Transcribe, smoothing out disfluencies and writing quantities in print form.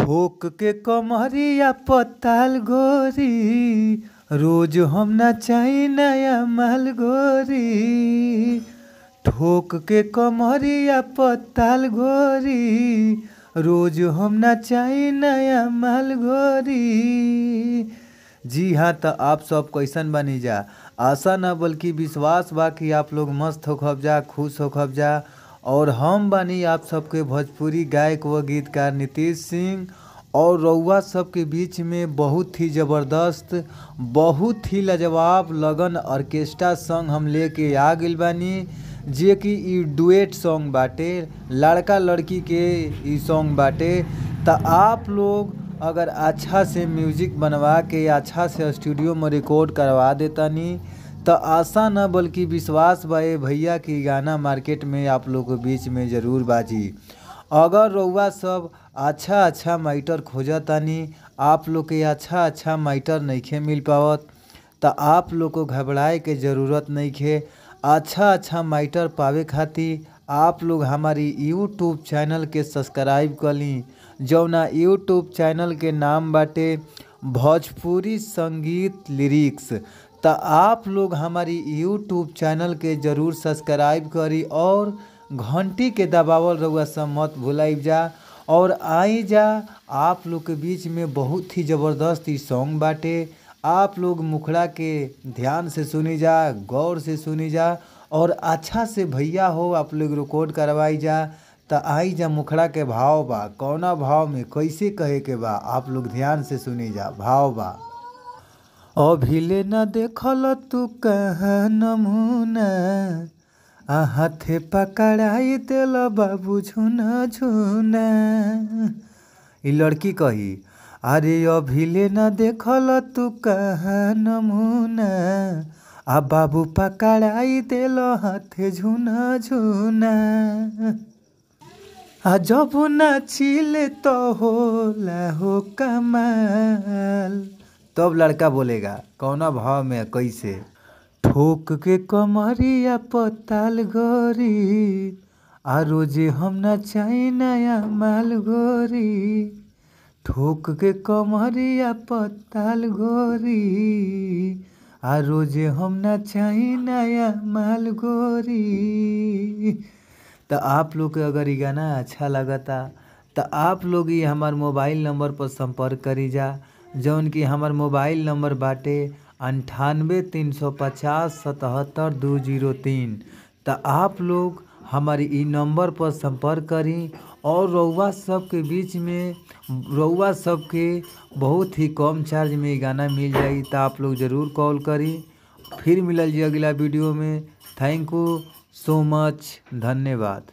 ठोक के कमरिया पताल गोरी, रोज हम नचाई नया माल गोरी। ठोक के कमरिया पताल गोरी, रोज हम नचाई नया माल गोरी। जी हाँ, तो आप सब कैसन बानी जा? आशा न बल्कि विश्वास बा कि आप लोग मस्त होखब जा, खुश होखब जा। और हम बानी आप सबके भोजपुरी गायक व गीतकार नीतीश सिंह, और रउआ सबके बीच में बहुत ही ज़बरदस्त, बहुत ही लाजवाब लगन ऑर्केस्ट्रा संग हम लेके आ गइल बानी, जे कि इ डुएट सॉन्ग बाटे, लड़का लड़की के इ सॉन्ग बाटे। त आप लोग अगर अच्छा से म्यूजिक बनवा के अच्छा से स्टूडियो में रिकॉर्ड करवा देतानी त आशा न बल्कि विश्वास बा ए भैया कि गाना मार्केट में आप लोग के बीच में ज़रूर बाजी। अगर रउआ सब अच्छा अच्छा माइटर खोजतानी, आप लोग के अच्छा अच्छा माइटर नइखे मिल पावत, त आप लोग को घबराए के ज़रूरत नइखे। अच्छा अच्छा माइटर पावे खातिर आप लोग हमारी यूट्यूब चैनल के सब्सक्राइब कर ली, जौना यूट्यूब चैनल के नाम बाटे भोजपुरी संगीत लिरिक्स। त आप लोग हमारी यूट्यूब चैनल के ज़रूर सब्सक्राइब करी और घंटी के दबावल रउआ सब मत भुलाइब जा। और आई जा, आप लोग के बीच में बहुत ही ज़बरदस्त ई सॉन्ग बाटे। आप लोग मुखड़ा के ध्यान से सुनी जा, गौर से सुनी जा, और अच्छा से भैया हो आप लोग रिकॉर्ड करवाई जा। त आई जा, मुखड़ा के भाव बा, कौना भाव में कैसे कहे के बा, आप लोग ध्यान से सुनी जा। भाव बा, अभिले न देखल तू कहाँ नमूना, आ हाथे पकड़ाई दिल बाबू झुना झुना। ई लड़की कही, अरे अभिले न देखल तू कहाँ नमूना, आ बाबू पकड़ाई दिल हाथे झुना झुना। आ जब नाचिले तो होला हो कमाल। तब लड़का बोलेगा कौना भाव में कैसे, ठोक के कमरिया पताल गोरी, आ रोजे हम नचाई नया माल गोरी। ठोक के कमरिया पताल गोरी, आ रोजे हम नचाई नया माल गोरी। तो आप लोग के अगर ये गाना अच्छा लगता तो आप लोग ये हमार मोबाइल नंबर पर संपर्क करी जा, जौन कि हमार मोबाइल नंबर बाटे 98 350 77 203। तो आप लोग हमारी ई नंबर पर संपर्क करी और रउआ सबके बीच में रउआ सबके बहुत ही कम चार्ज में गाना मिल जाई। तो आप लोग ज़रूर कॉल करी। फिर मिलल जी अगला वीडियो में। Thank you so much, धन्यवाद।